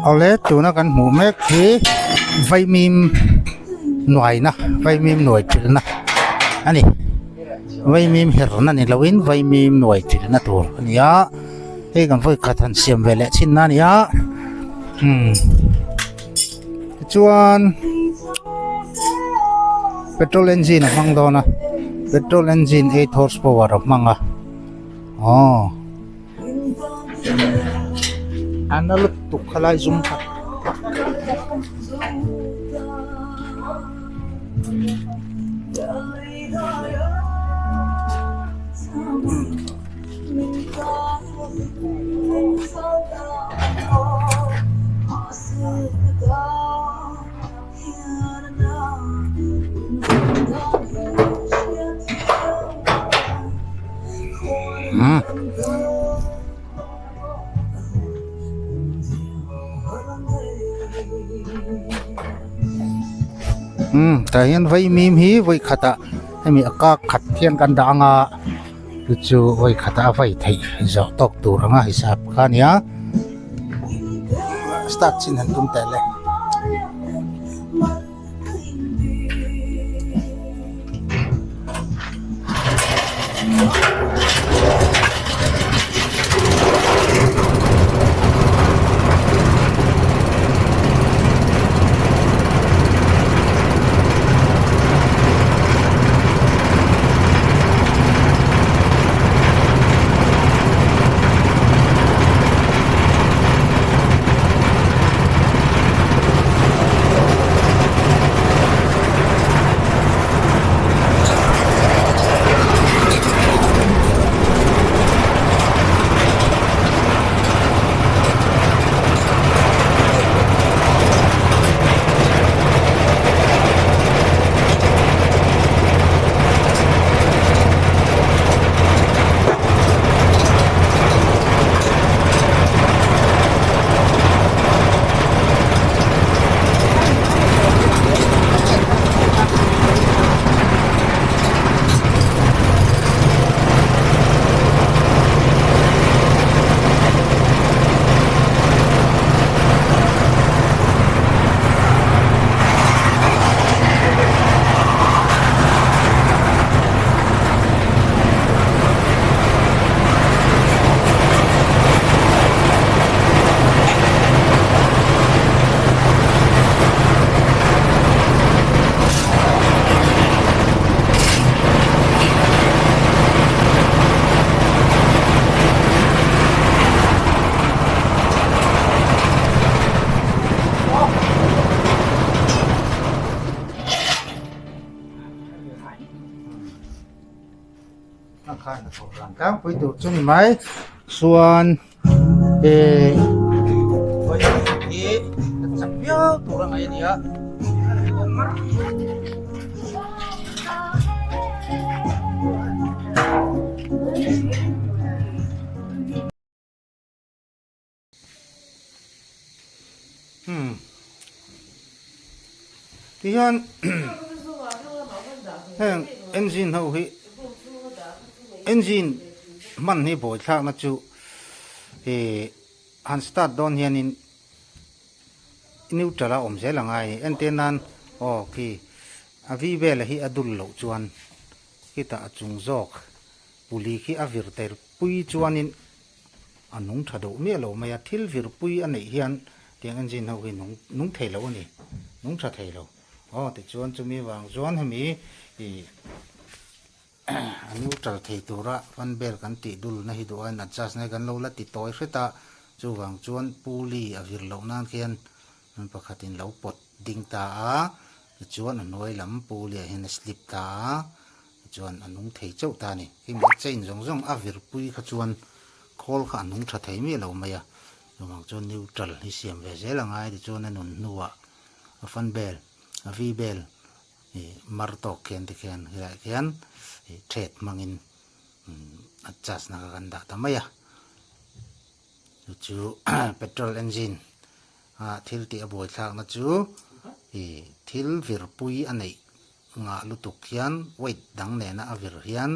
Awle tuna kan hmuh mek hi vaimim nuaina vaimim nuai ṭilna a ni vaimim herna ni loin vaimim nuai ṭilna tur a ni a hei kan vawi khat han siam ve leh chhin na a ni a umm tichuan petrol engine a hmang dawn a petrol engine eight horse power a hmang a aw. A na lutuk khalai zum kha. Umm tah hian vaimim hi vawi khatah hemi a kak khat hian kan dah anga chu chu vawi khatah a vai theih zawh tawk tur anga hisap kha a nia start chin han tum teh le. Tlangpui tur chu ni mai chuan eh hi chak viau tur a ngaih a ni a. Hmm. Tihian heng engine ho hi engine hman hi buai thlakna chu ih han start dawn hianin neutral a awm zel a ngai a ni entir nan aw khi a vi vela hi a dul loh chuan khitah a chung zawk puli khi a vir tel pui chuanin. A nung tha deuh miah lo mai a, thil virpui a neih hian tiang engine ho hi nung nung thei lo a ni, nung tha thei lo. Aw tichuan chumi vang chuan hemi ih a neutral thei tura fan bel kan tih dul na hi duh aiin adjust na hi kan lo la ti tawi hret a, chuvang chuan pulley a vir loh nan khian pakhatin lo pawt ding ta a, tichuan a hnuai lam pulley ah hian a slip ta a. Chuan a nung thei chauh ta a ni. Hemi a chain zawng zawng a virpui kha chuan khawl kha a nung tha thei miah lo mai a. Chuvang chuan neutral hi siam ve zel a ngai tichuan a nun hnuah a fan bel, a vi bel ih mar tawk khian tikhian helaiah khian ih thread hmangin adjust na kha kan dah ta mai a. Chu chu petrol engine a thil tih a buaithlakna chu ih thil virpui a neih Ngah lutuk hian weight dang nena a vir hian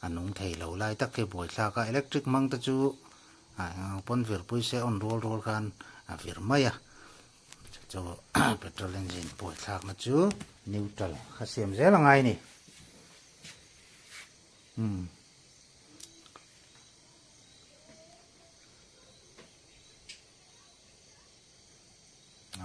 a nung thei lo lai tak khi buaithlak a, electric hmang te chu eng ang pawn virpui se on rual rual khan a vir mai a chu chu petrol engine pawi thlakna chu neutral kha siam zel a ngai a ni umm.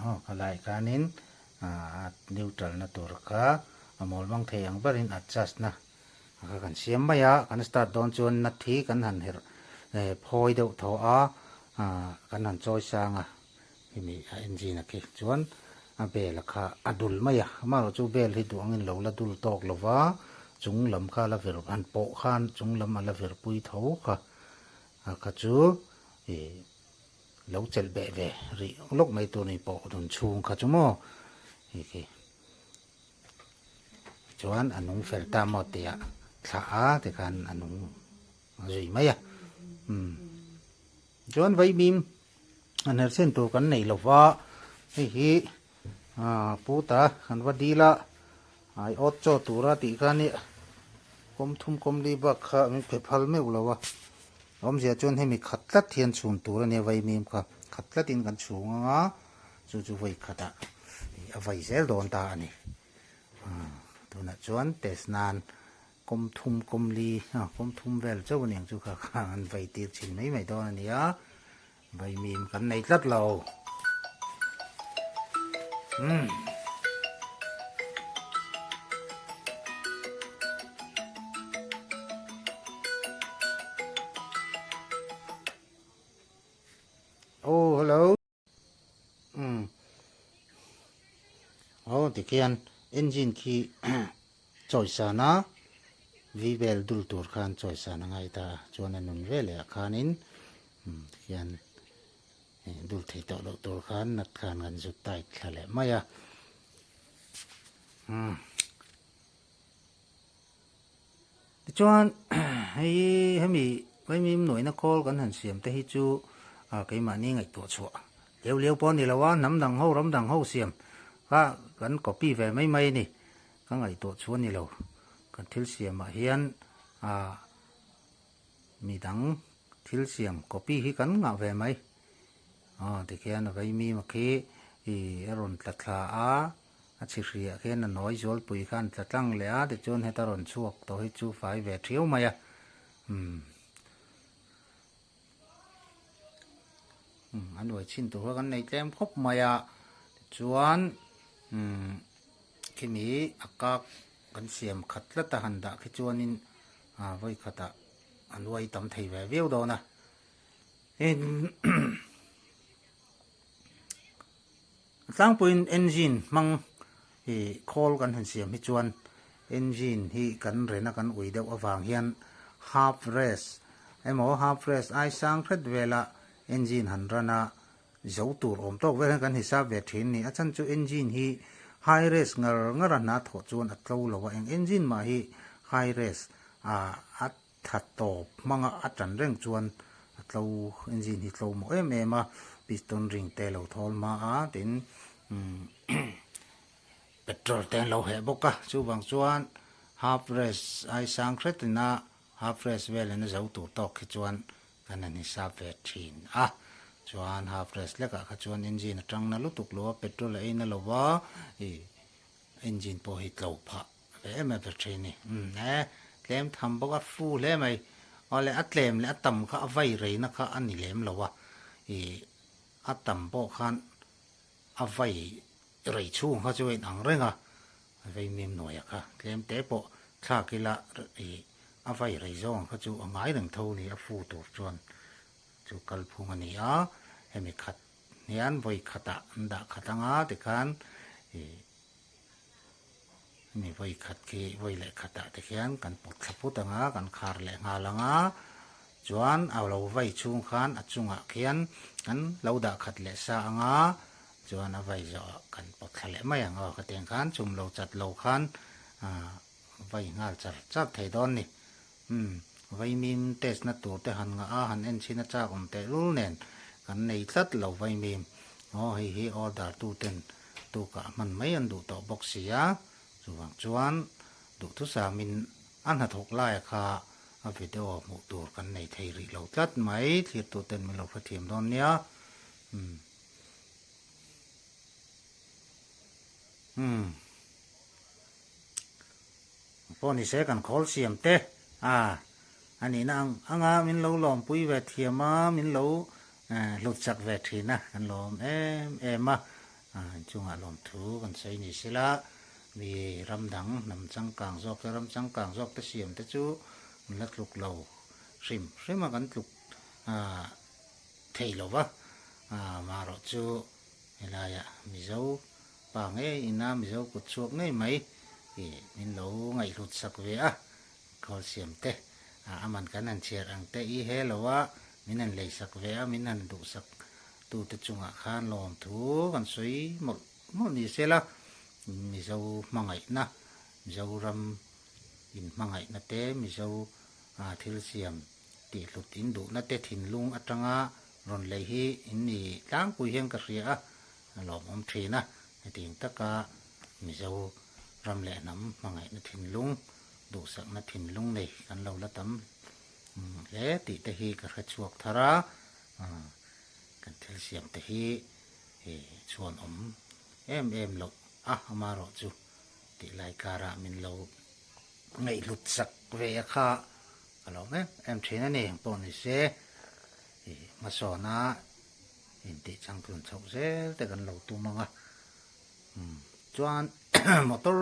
Aw khalai khanin ah neutral na tur kha a mawl mang thei ang berin adjust na kha kan siam mai a kan start dawn chuan nut hi kan han herh eh phawi deuh thaw a ah kan han chawi sang a hemi a engine a khi chuan a bel a kha a dul mai a amaherawh chu bel hi duh angin lo la dul tawk lo va chung lam kha la vir han pawh khan chung lam a la vir pui tho kha a kha chu ih. Lo chelh beh ve rih lawk mai tur ni pawh dun chhung kha chu maw hei khi chuan a nung fel ta maw tia thlah a tikhan a nung zui mai a umm chuan vaimim an her chhen tur kan nei lova hei hi ah puta kan va dil a ai awt chaw tura tih khan i kawm thum kawm li bak kha min pe phal meuh lo a. Awmzia chuan hemi khat tlat hian chhun tur a nia vaimim kha khat tlatin kan chhung ang a, chu chu vawi khatah a vai zel dawn ta a ni. Tunah chuan test nan kawm thum kawm li kawm thum vel chauh a niang chu kha kha an vai tir thin mai mai dawn a ni a, vaimim kan nei tlat lo. Umm. Oh hello um oh tikhian engine khi chawisan a v vel dul tur khan chawisan a ngai ta chuan a nun veleh ah khanin um tikhian Dul thei tawh loh tur khan nut khan kan zut tight thla leh mai a. Umm. Tichuan hei hemi vaimim nuaina khawl kan han siam te hi chu keimahni ngaihtuah chhuah leu leu pawh a ni lo a, hnam dang ho ram dang ho siam kha kan copy ve mai mai a ni. Ka ngaihtuah chhuah a ni lo. Kan thil siamah hian ah Midang thil siam copy hi kan ngah ve mai. Aw tikhian a vaimim a khi ih a rawn tla thla a, a chhihriah khian a nawi zualpui khan tla tlang leh a tichuan heta rawn chhuak tawh hi chu fai ve thiau mai a. Umm umm a nuai chhin tur kha kan nei tlem khawp mai a tichuan umm khimi a kak kan siam khat tlat a han dah khi chuanin. A vawi khatah a nuai tam thei ve viau dawn a. Heng tlangpuiin engine hmang ih khawl kan han siam hi chuan engine hi kan rena kan ui deuh avang hian half rest emaw half rest ai sang hret vela engine han run a zo tur awm tawk vel hian kan hisap ve thin a ni. A chhan chu engine hi high rest ngar ngar a hna thawh chuan a tlo lo a, eng engine mah hi high rest ah a tha tawp hmanga a tan reng chuan a tlo engine hi tlo mawh em em a, piston ring te lo thawl hma a tin petrol te an lo heh bawk a, chuvang chuan half rest ai sang hretin a half rest velin a zo tur tawk khi chuan Kan han hisap ve thin a, chuan half rest hlekah kha chuan engine a tang na lutuk lo a, petrol a ei na lo va, ih engine pawh hi tlo phah ve em em ve thin a ni. Umm e, tlem tham bawk a, fu hle mai. Awle a tlem leh a tam kha a vai reina kha a ni lem lo a, ih a tam pawh khan a vai rei chhung kha chu a inang reng a, a vei mim hnuaiah kha tlem te pawh thlak ila ih a vai rei zawng kha chu a ngai reng tho ni a fu tur chuan chu kalphung a ni a, hemi khat hian vawi khatah an dah khat anga tikhan ih hemi vawi khat khi vawi leh khatah te khian kan pawt thla phut anga kan khar leh nghal anga chuan a lo vai chhung khan a chungah khian kan lo dah khat leh sa anga chuan a vai zawhah kan pawt thla leh mai ang aw khatiang khan chum lo chat lo khan ah vai nghal char char thei dawn ni. Umm vaimim test na tur te han ngah a han en chhin a chak awm teh lul nen kan nei tlat lo vaimim. Aw hei hi order tu ten tukah hman mai an duh tawh bawk si a, chuvang chuan duhthusamin a hnathawk laia kha a video hmuh tur kan nei thei rih lo tlat mai thlir tu ten min lo hrethiam dawn nia. Umm. Umm. Pawh ni se kan khawl siam te a a nihna ang anga min lo lawmpui ve thiam a, min lo hlut chak ve thin a, kan lawm em em a, inchungah lawmthu kan sawi ni sela mi ram dang hnam changkang zawk te ram changkang zawk te siam te chu an la tluk lo hrim hrim a kan tluk thei lo va, amaherawh chu helaiah Mizo Pa ngei ina Mizo kut chhuak ngei mai ih min lo ngaihhlut sak ve a, khawl siam te a man kan han chhiar ang te i he lo a, min han lei sak ve a, min han duh sak tu te chungah khan lawm thu kan sawi mawlh mawlh ni se la, Mizo hmangaihna, Mizoram in hmangaihna te, Mizo thil siam tih hlut in duhna te thinlung atanga rawn lei hi in ni tlangpui hian ka hria a. A lawmawm thin a, hetiang taka Mizo ram leh hnam hmangaihna thinlung, duhsakna thinlung nei kan lo la tam hle tih te hi ka hre chhuak thar a, kan thil siam te hi chhuan awm em em loh a, amaherawh chu tih lai karah min lo ngaihhlut sak ve a kha ka lawm em em thin a ni, engpawh ni se hmasawna Intih changtlun chhoh zel te kan lo tum ang a, chuan motor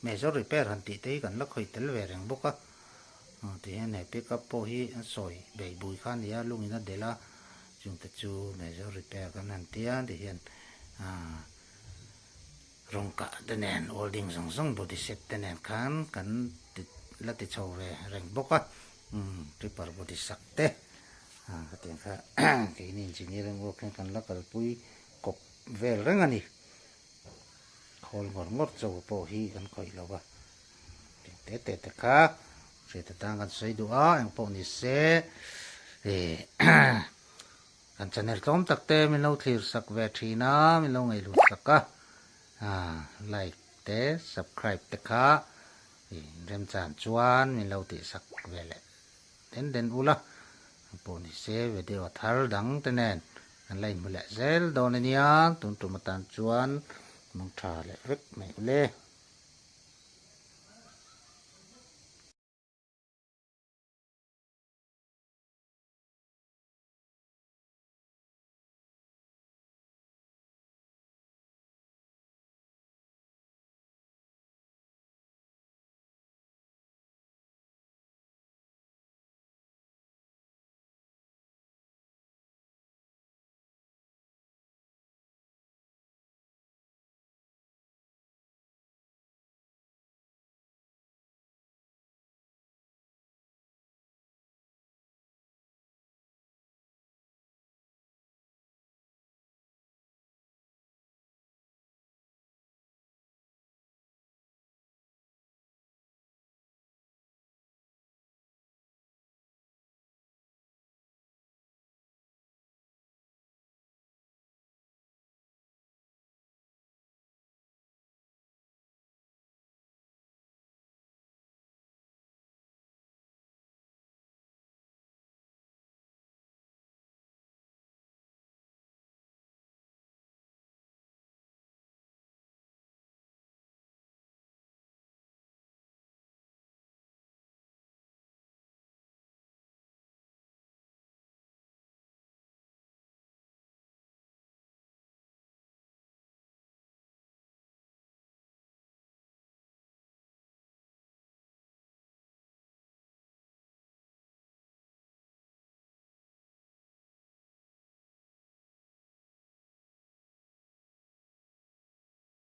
major repair han tih te hi kan la khawih tel ve reng bawk a, tihian he pickup pawh hi a sawi bei bui kha a ni a, lungin a delh a, chungte chu major repair kan han ti a, tihian ahh rawng kah te nen welding zawng zawng body set te nen khan kan ti la ti chho ve reng bawk a, tripper body sak te. Hetiang kha keini engineering work hian kan la kalpui kawp vel reng a ni. Khawl ngawr ngawr cho pawh hi kan khawih lo va. Hetiang te te te kha hriat atan kan sawi duh a, eng pawh ni se ih kan channel tlawm tak te min lo thlir sak ve thin a, min lo ngaihlut sak a, like te subscribe te kha ih remchan chuan min lo tih sak ve leh. Den den ula, pawh ni se video thar dang te nen kan la inhmu leh zel dawn a nia, tun tum atan chuan mangtha leh vek mai ule.